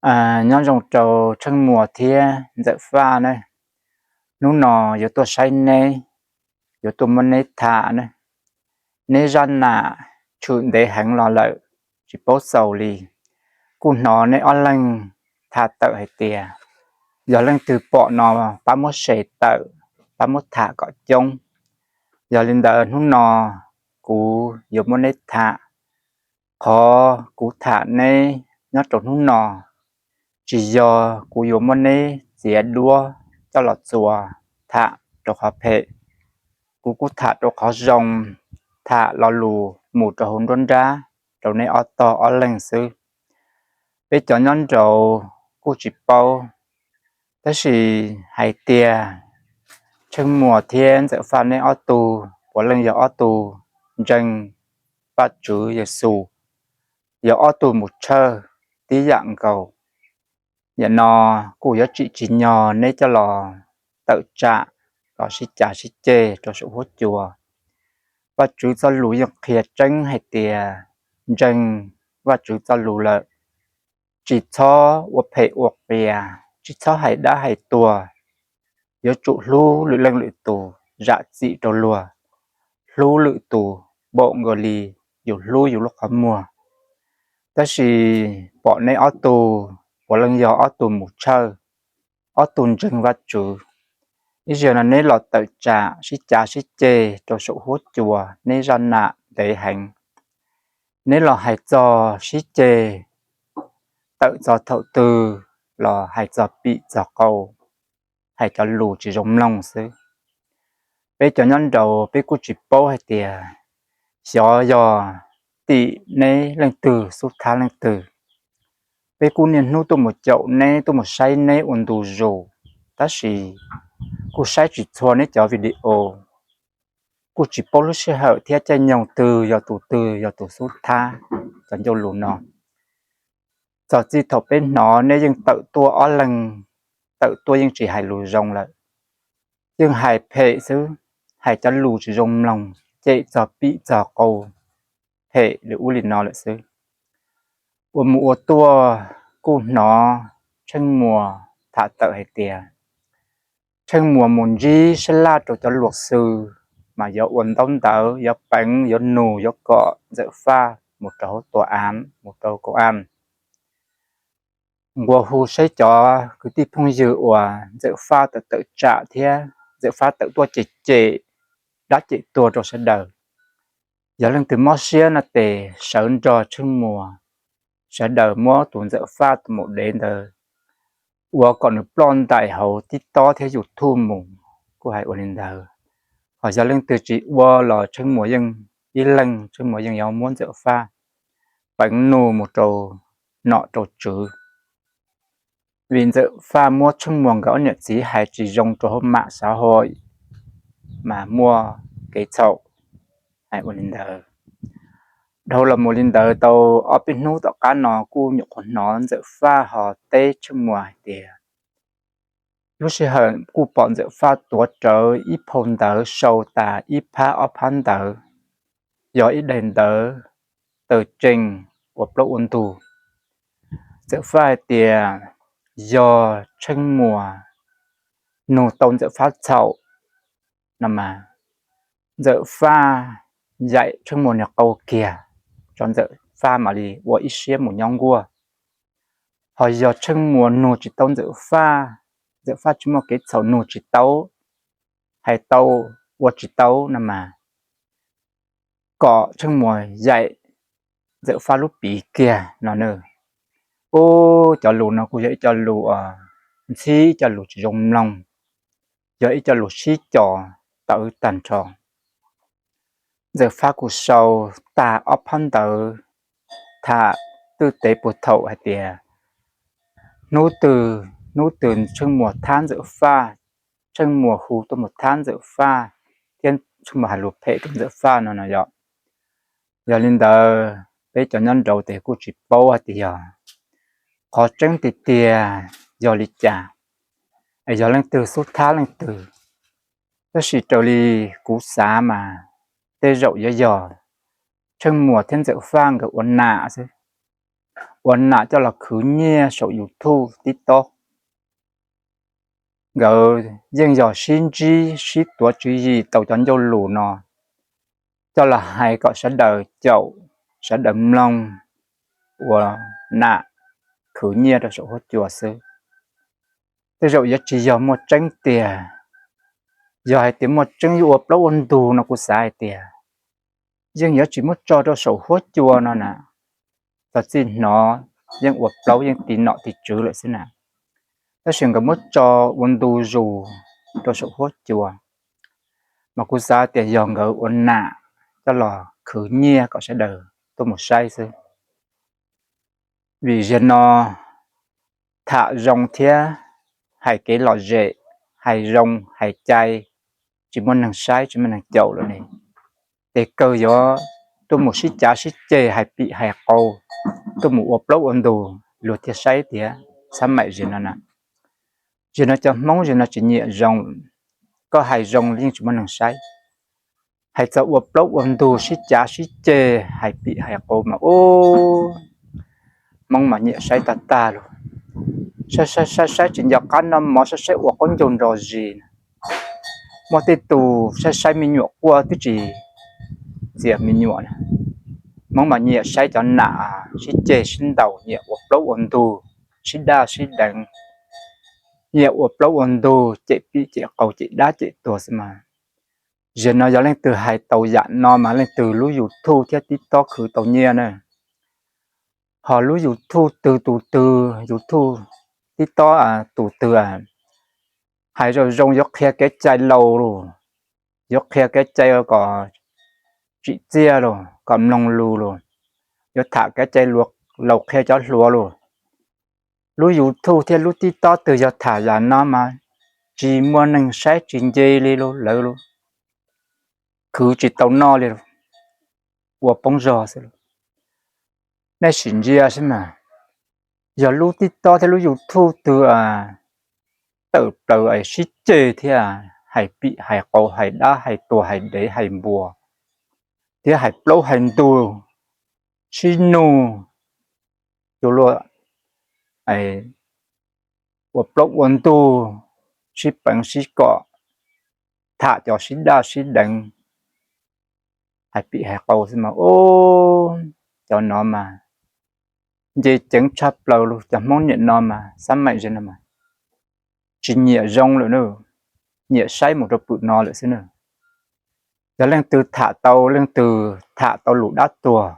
Nyob zoo rau Tsheej Muas thiab Ntxawm Faj ne, hnub no yuav tuaj saib neb, yuav tuaj muab neb tham ne. Neb zaj nam tshwm ntev heev los lawm, tsis paub xaus li. Kuj hnov neb ob leeg tham tawm hais tias yog leej twg pom no pab muab share tawm, pab muab tham kom coob. Yog li ntawd hnub no kuv yuav muab neb tham. Qhov kuv tham neb nyob rau hnub no tsis yog kuv yuav muab neb txiav duab coj los txuas tham rau qhov phem. Kuv kuj tham rau qhov zoo, tham lo lus mus rau hauv nruab nrab rau neb ob tog ob leeg xwb. Peb cov nyob nraud kuj tsis paub, tab sis hais tias Tsheej Muas thiab Ntxawm Faj neb ob tug puav leej yog ob tug ntseeg Vajtswv Yexus, yog ob tug mus tshawj tib yam nkaus. Yam no kuj yuav tsim tsis nyog neb coj los tawm tsam los sib cav sib ceg rau saum huab cua. Vajtswv txoj lus yeej qhia tseeb hais tias ntseeg Vajtswv txoj lus lawm, tsis txhob ua phem ua qias, tsis txhob hais dab hais tuag. Yuav tsum hlub lwm leej lwm tus zam txim rau luag, hlub lwm tus npaum nkaus li yus hlub yus lub qhov muag. Tab sis pom neb ob tug puav leej yog ob tug mus tshawj, ob tug ntseeg Vajtswv. Ib zaug no neb los tawm tsam sib cav sib ceg rau saum huab cua, neb zaj nam ntev heev. Neb los hais txog sib ceg, tawm txog thaum twg los hais txog pim txog qau, hais cov lus tsis zoo mloog xwb. Peb cov nyob nraud peb kuj tsis paub hais tias xyov yog tim neb leej twg xub thab leej twg. Peb kuj niaj hnub tuaj mus caum neb, tuaj mus saib neb ua ntu zus, tab sis kuj saib tsis txhua neb cov video. Kuj tsis paub lub sij hawm thiab caij nyoog twg yog tus twg yog tus xub thab cov ncauj lus no. Txog txij thaum peb hnov neb yeej tawm tuaj ob leeg, tawm tuaj yeej tsis hais lus zoo lawm, yeej hais phem xwb, hais cov lus tsis zoo mloog, cem txog pim txog qau, phem li ub li no lawm xwb. Ua mus ua tuaj kuj hnov Tsheej Muas tham tawm hais tias Tsheej Muas mus ntsib sab laj rau cov luag xwm, mas yuav ua ntaub ntawv, yuav peev, yuav nug, yuav kom Ntxawm Faj mus rau hauv tòa án, mus rau công an, nqua hu saib cov kwv tij phooj ywg uas Ntxawm Faj tawm tawm tsam thiab Ntxawm Faj tawm tuaj cem cem dab cem tuag rau sawv daws. Yog leej twg mob siab no ces sawv nrog Tsheej Muas, sawv daws muab tus Ntxawm Faj tus maum dev ntawd ua kom nws ploj ntais hauv TikTok thiab YouTube mus, kuj hais ua li ntawd. Ho yog leej twg tsis ua los Tsheej Muas yeej ib leeg, Tsheej Muas yeej yuav muab Ntxawm Faj peev nug mus rau nom rau tswv. Vim Ntxawm Faj muab Tsheej Muas nkawd ob niam txiv hais tsis zoo rau hauv mạng xã hội mas muaj kev txhaum, hais ua li ntawd. Dhau los mus li ntawd tau ob peb hnub tom qab no kuj nyuam qhuav hnov Ntxawm Faj ho teb Tsheej Muas hais tias, lub sij hawm kuj pom Ntxawm Faj tuav rawv ib phau ntawv sau tas ib phab ob phab ntawv, yog ib daim ntawv tawm tsees uas plaub ua ntug. Ntxawm Faj hais tias yog Tsheej Muas nug tau Ntxawm Faj txhaum no mas, Ntxawm Faj yaim Tsheej Muas niag qau kiag, tso Ntxawm Faj mam li ua ib siab mus nyob nkuaj. Ho yog Tsheej Muas nug tsis tau Ntxawm Faj, Ntxawm Faj tsis muaj kev txhaum, nug tsis tau, hais tau, ua tsis tau no mas, kom Tsheej Muas yaim Ntxawm Faj lub piv kiag no na. Ub, cov lus no kuj yog ib co lus ntxhib, ib co lus tsis zoo mloog, yog ib co lus sib co tawv tag nrho. Ntxawm Faj kuj sau tag ob phab ntawv tham twj tev puag thaum hais tias hnub twg hnub twg Tsheej Muas thab Ntxawm Faj, Tsheej Muas hu tuaj mus thab Ntxawm Faj thiab Tsheej Muas hais lus phem rau Ntxawm Faj no no yom. Yog li ntawd peb cov nyob nraud ces kuj tsis paub hais tias yog qhov tseeb tiag tiag yog li cas, es yog leej twg xub thab leej twg. Tab sis raws li kuv xav mas tej zaum yuav yog Tsheej Muas thiab Ntxawm Faj nkawd ua nam xwb. ua nam coj los khwv nyiaj saum YouTube, TikTok. Nkawd yeej yog sib ntsib sib tuav tswv yim tau cov ncauj lus no coj los hais kom sawv daws caum, sawv daws mloog, ua nam khwv nyiaj rau saum huab cua xwb. Tej zaum yuav tsis yog muaj tseeb tiag. Yog hais tias muaj tseeb yuav ua plaub ua ntug no kuv xav hais tias yeej yuav tsis muab tso rau saum huab cua no na. Txog txij hnov yeej ua plaub yeej tiv nom tiv tswv lawm xwb na. Tab sis nkawd muab tso ua ntu zus rau saum huab cua, mas kuv xav tias yog nkawd ua nam coj los khwv nyiaj kom sawv daws tuaj mus saib xwb. Vim ziag no tham zoo thiab hais kev lom zem, hais zoo hais cai, tsis muaj neeg saib tsis muaj neeg caum lawm ne, ces kawg yuav tuaj mus sib cav sib ceg hais pim hais qau, tuaj mus ua plaub ua ntug luag thiaj saib tiag. Xab maim ziag no na, ziag no cov Hmoob ziag no tsis nyiam zoo, koj hais zoo yeej tsis muaj neeg saib. Hais txog ua plaub ua ntug sib cav sib ceg hais pim hais qau mas ub, Hmoob mas nyiam saib tag tag lug. Saib saib saib saib tsis nco qab noj mov, saib saib ua qaub ncaug nrog zis. Muaj tej tus saib saib me nyuam quaj twb tsis txias me nyuam na. Hmoob mas nyiam saib cov nam sib ceg sib ntaus, nyiam ua plaub ua ntug, sib daj sib deev, nyiam ua plaub ua ntug cem pim cem qau cem dab cem tuag xwb mas. Ziag no yog leej twg hais tau yam no mas leej twg lub YouTube thiab TikTok khwv tau nyiaj na. Ho lub YouTube twg tus twg YouTube, TikTok tus twg hais zoo zoo yuav qhia kev cai laus lug, yuav qhia kev cai kom tsim txiaj lug, kom mloog lus lug, yuav tham kev cai laus qhia cov hluas lug. Lub YouTube thiab lub TikTok twg yog tham yam no mas tsis muaj neeg saib tsis nce li lug, lawv lug khwv tsis tau noj li, ua poob zog xwb. Nej sim ntsia saib mas, yog lub TikTok thiab lub YouTube twg tawm plaws sib ceg thiab hais pim hais qau hais dab hais tuag hais dev hais npua thiab hais plaub hais ntug, sib nug, ua plaub ua ntug, sib peev sib kom, tham cov sib daj sib deev, hais pim hais qau xwb mas ub, cov no mas nce ceev tshaj plaws lug. Cov Hmoob niam no mas xab maim zog no mas tsis nyiam zoo lawm na, nyiam saib mus rau pwm no lawm xwb na. Yog leej twg tham tau, leej twg tham tau lus dab tuag,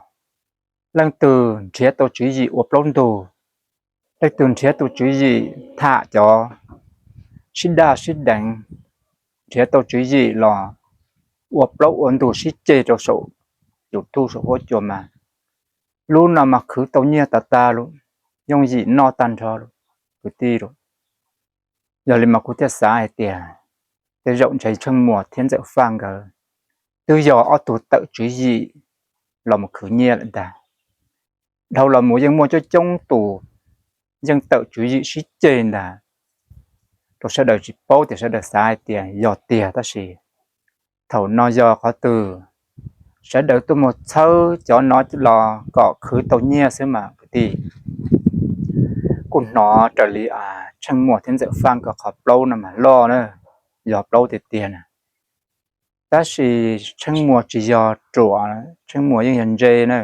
leej twg nrhiav tau tswv yim ua plaub ntug, leej twg nrhiav tau tswv yim tham cov sib daj sib deev, nrhiav tau tswv yim los ua plaub ua ntug sib ceg rau saum YouTube saum huab cua mas, lub no mas khwv tau nyiaj tag tag lug, yooj yim noj tag nrho lug kwv tij lug. Yog li mas kuv thiaj xav hais tias tej zaum ntshe Tsheej Muas thiab Ntxawm Faj nkawd twb yog ob tug tawm tswv yim los mus khwv nyiaj lawm ntag. Dhau los mus yeej muaj coob coob tus yeej tawm tswv yim sib ceg ntag, rau sawv daws tsis paub tias sawv daws xav hais tias yog tiag tab sis thaum no yog qhov twg sawv daws tuaj mus txhawb cov no los kom khwv tau nyiaj xwb mas kwv tij. Kuj hnov raws li Tsheej Muas thiab Ntxawm Faj nkawd qhov plaub no mas loj na, yog plaub tiag tiag na. Tab sis Tsheej Muas tsis yog ruam, Tsheej Muas yeej yog ntse na.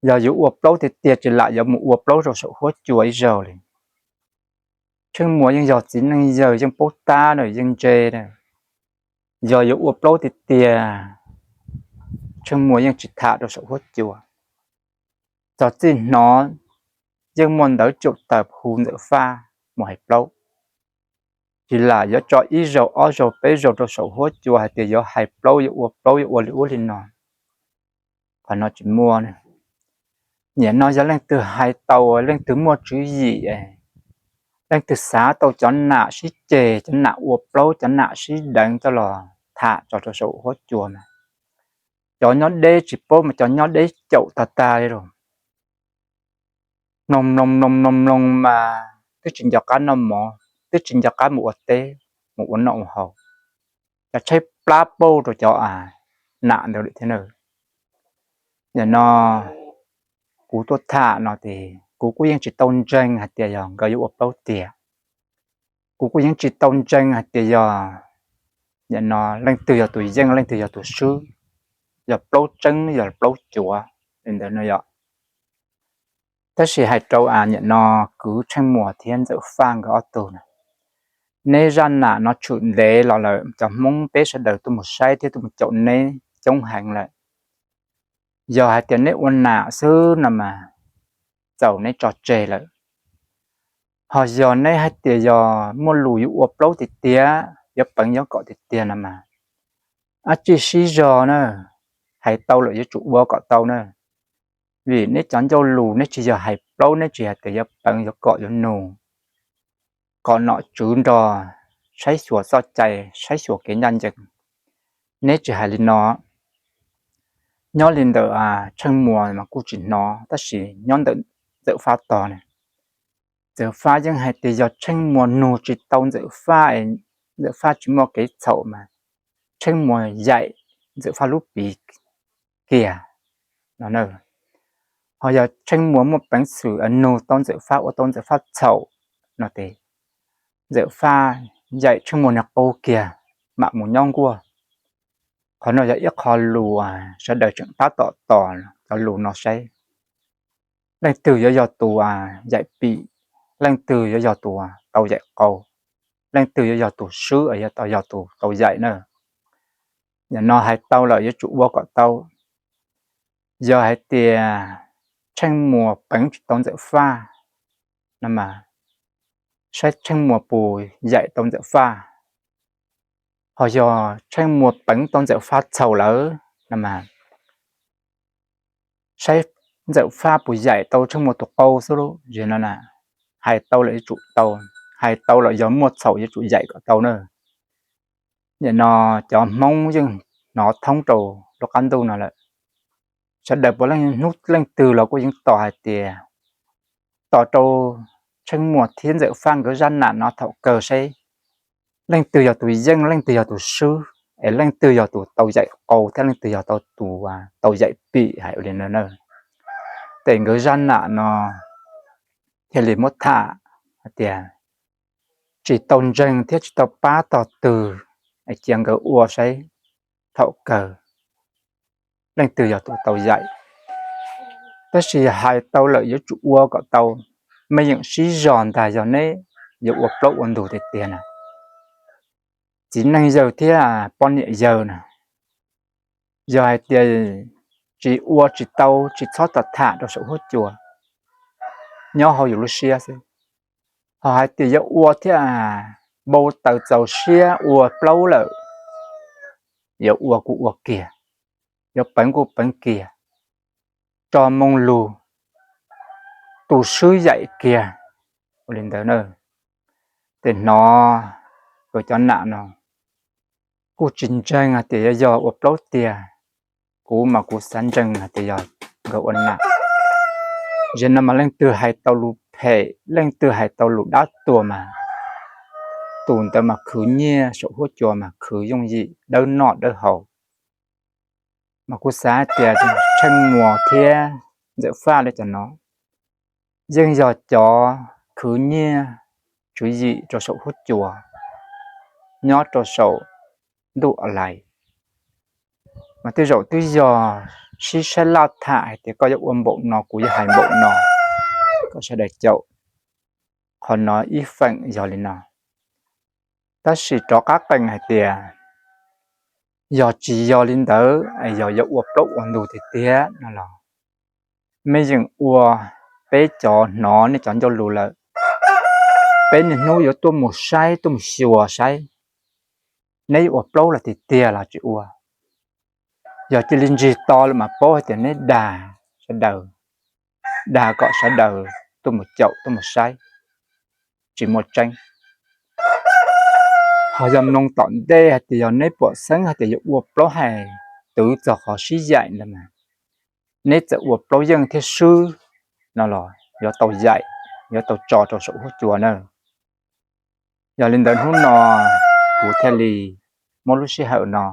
Yog yuav ua plaub tiag tiag tsis lam yuav mus ua plaub rau saum huab cua ib zaug li. Tsheej Muas yeej yog txiv neej yawg yeej paub tab na, yeej ntse na. Yog yuav ua plaub tiag tiag, Tsheej Muas yeej tsis tham rau saum huab cua. Txog txij hnov yeej muaj ntawv caum tawm hu Ntxawm Faj mus hais plaub. Tsis lam yuav tso ib zaug ob zaug peb zaug rau saum huab cua hais tias yuav hais plaub yuav ua plaub yuav ua li ub li no. Qhov no tsis muaj. Nim no yog leej twg hais tau, leej twg muaj tswv yim, leej twg xav tau cov nam sib ceg, cov nam ua plaub, cov nam sib deev coj los tham tso rau saum huab cua na. Cov nyob deb tsis paub mas cov nyob deb caum tag tag li lawm. Mloog mloog mloog mloog mloog mas twb tsis nco qab noj mov, twb tsis nco qab mus ua teb, mus ua noj ua haus. Cov tshaib plab pauj rau cov nam ntawd lawm thiab na. Nim no kuv tuaj tham no ces kuv kuj yeej tsis tau ntseeg hais tias yog nkawd yuav ua plaub tiag. Kuv kuj yeej tsis tau ntseeg hais tias yog nim no leej twg yog tus yeej leej twg yog tus swb, yog plaub tseeb yog plaub cuav li ntawd no yom. Tab sis hais rau nim no kwv Tsheej Muas thiab Ntxawm Faj nkawd ob tug na, neb zaj nam no tshwm ntev los lawm, cov Hmoob peb sawv daws tuaj mus saib thiab tuaj mus caum neb coob heev lawm. Yog hais tias neb ua nam xwb no mas txaus neb tso tseg lawm. Ho yog neb hais tias yog muaj lus yuav ua plaub tiag tiag, yuav peev yuav kom tiag tiag no mas, ab tsi sib zog na, hais tau lawm yuav tsum ua kom tau na. Vim neb cov ncauj lus neb tsis yog hais plaub, neb tsis hais tias yuav peev yuav kom yuav nug, kom nom tswv nrog saib xyuas txoj cai, saib xyuas kev ncaj ncees. Neb tsis hais li no. Nyob li ntawm Tsheej Muas mas kuj tsis hnov, tab sis nyob ntawm Ntxawm Faj tog ne, Ntxawm Faj yeej hais tias yog Tsheej Muas nug tsis tau Ntxawm Faj, Ntxawm Faj tsis muaj kev txhaum mas Tsheej Muas yaim Ntxawm Faj lub piv kiag no. Ho yog Tsheej Muas muaj peev xwm nug tau Ntxawm Faj, ua tau Ntxawm Faj txhaum no ces Ntxawm Faj yaim Tsheej Muas niag qau kiag mam mus nyob nkuaj. Qhov no yog ib qho lus sawv daws tseem tab tom tos cov lus no saib. Leej twg yuav yog tus yaim pim, leej twg yuav yog tus tau yaim qau, leej twg yuav yog tus swb, yuav tau yog tus tau yaim na. Nim no hais tau lawm yuav tsum ua kom tau. Yog hais tias Tsheej Muas peev tsis tau Ntxawm Faj no mas, saib Tsheej Muas puas yaim tau Ntxawm Faj. Ho yog Tsheej Muas peev tau Ntxawm Faj txhaum lawm no mas, saib Ntxawm Faj puas yaim tau Tsheej Muas tus qau xwb lub zim no na. Hais tau lawm yuav tsum tau, hais tau lawm yog muaj txhaum yuav tsum yaim kom tau na. Nim no cov Hmoob yeej hnov thoob rau lub qab ntuj no lawm. Sawv daws puav leej hnub leej twg los kuj yeej tos hais tias, tos rau Tsheej Muas thiab Ntxawm Faj nkawd zaj nam no thaum kawg saib leej twg yog tus yeej, leej twg yog tus swb, es leej twg yog tus tau yaim qau thiab leej twg yog tau tus tau yaim pim hais ua li no na. Ces nkawd zaj nam no thiaj li muab tham hais tias tsis tau ntseeg thiab tsis tau pab tog twg, es cia nkawd ua saib thaum kawg leej twg yog tus tau yaim. Tab sis hais tau lawm yuav tsum ua kom tau. Mej yeem sib zog ntag, yog neb yuav ua plaub ua ntug tiag tiag na, txiv neej yawg thiab poj niam yawg na, yog hais tias tsis ua tsis tau, tsis txhob tham rau saum huab cua, nyob hauv yus lub siab xwb. Ho hais tias yuav ua thiab npau taws txaus siab ua plaub lawm, yuav ua kuj ua kiag, yuav peev kuj peev kiag, tso moo lug, tus swb yaim kiag ua li ntawd na. Ces hnov nkawd cov nam no kuj tsis ntseeg hais tias yuav yog ua plaub tiag. Kuv mas kuv xav ntseeg hais tias yog nkawd ua nam. Zim no mas leej twg hais tau lus phem, leej twg hais tau lus dab tuag mas tus ntawd mas khwv nyiaj saum huab cua mas khwv yooj yim dawb noj dawb haus. Mas kuv xav hais tias Tsheej Muas thiab Ntxawm Faj li cov no yeej yog cov khwv nyiaj tswv yim rau saum huab cua nyob rau saum ntuj a lais. Mas tej zaum twb yog sib saib laj tham hais tias koj yuav ua npaum no, kuv yuav hais npaum no, kom sawv daws caum. Qhov no ib feem yog li no. Tab sis rov qab qees hais tias yog tsis yog li ntawd, yog yuav ua plaub ua ntug tiag tiag no los, mej yeem ua, peb cov hnov nej cov ncauj lus lawm, peb niaj hnub yuav tuaj mus saib, tuaj mus xyuas saib neb yuav ua plaub los tiag tiag los tsis ua. Yog cia li ntsig to lawm mas paub hais tias neb dag sawv daws, dag kom sawv daws tuaj mus caum tuaj mus saib, tsis muaj tseeb. Ho yog mloog tom ntej hais tias yog neb pom xeeb hais tias yuav ua plaub hais twv txog qhov sib yaim ntawd mas, neb txawm ua plaub yeej thiab swb no los yuav tau yaim, yuav tau tso rau saum huab cua na. Yog li ntawd hnub no kuv thiaj li muab lub sij hawm no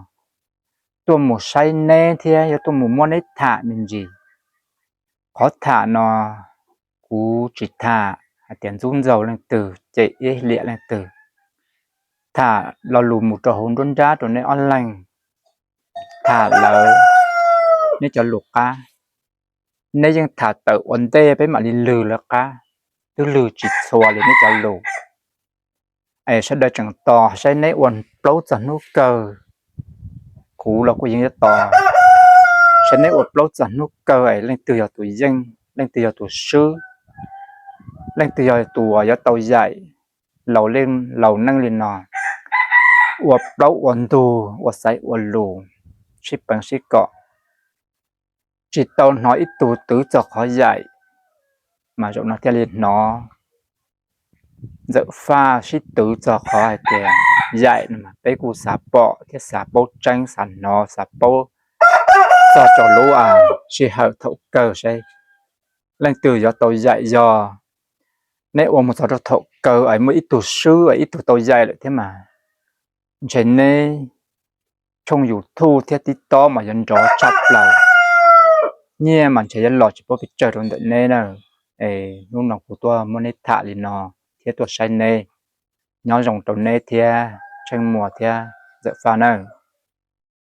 tuaj mus saib neb thiab yuav tuaj mus muab neb tham me ntsis. Qhov tham no kuv tsis tham hais tias ntxub ntxaug leej twg, cem ib liam leej twg. Tham lo lus mus rau hauv nruab nrab rau neb ob leeg, tham lawm neb cov lus qab. Neb yeej tham tawm ua ntej peb mam li lwg lawv qab, twb lwg tsis txhua li neb cov lus. Es sawv daws tseem tos saib neb ua plaub txog hnub kawg, kuv los kuj yeej yuav tos saib neb ua plaub txog hnub kawg es leej twg yog tus yeej, leej twg yog tus swb, leej twg yog tus uas yuav tau yaim laus neej li no. Ua plaub ua ntug, ua xaiv ua lus, sib peev sib kom, tsis tau hnov ib tug twv txog qhov yaim, mas zaum no thiaj li hnov Ntxawm Faj sib twv txog qhov hais tias yaim no mas peb kuj xav pom thiab xav paub tseeb, xav hnov, xav paub txog rau lub sij hawm thaum kawg seb leej twg yuav tau yaim. Yog neb ua mus txog rau thaum kawg es muaj ib tug swb es ib tug tau yaim lawm thiab mas ntshe neb tshooj YouTube thiab TikTok mas yuav nrov tshaj plaws, nyiaj mas ntshe yuav los tsis paub pes tsawg rau ntawm neb na. Es hnub no kuv tuaj muab neb tham li no thiab tuaj saib neb, nyob zoo rau neb thiab Tsheej Muas thiab Ntxawm Faj nawb.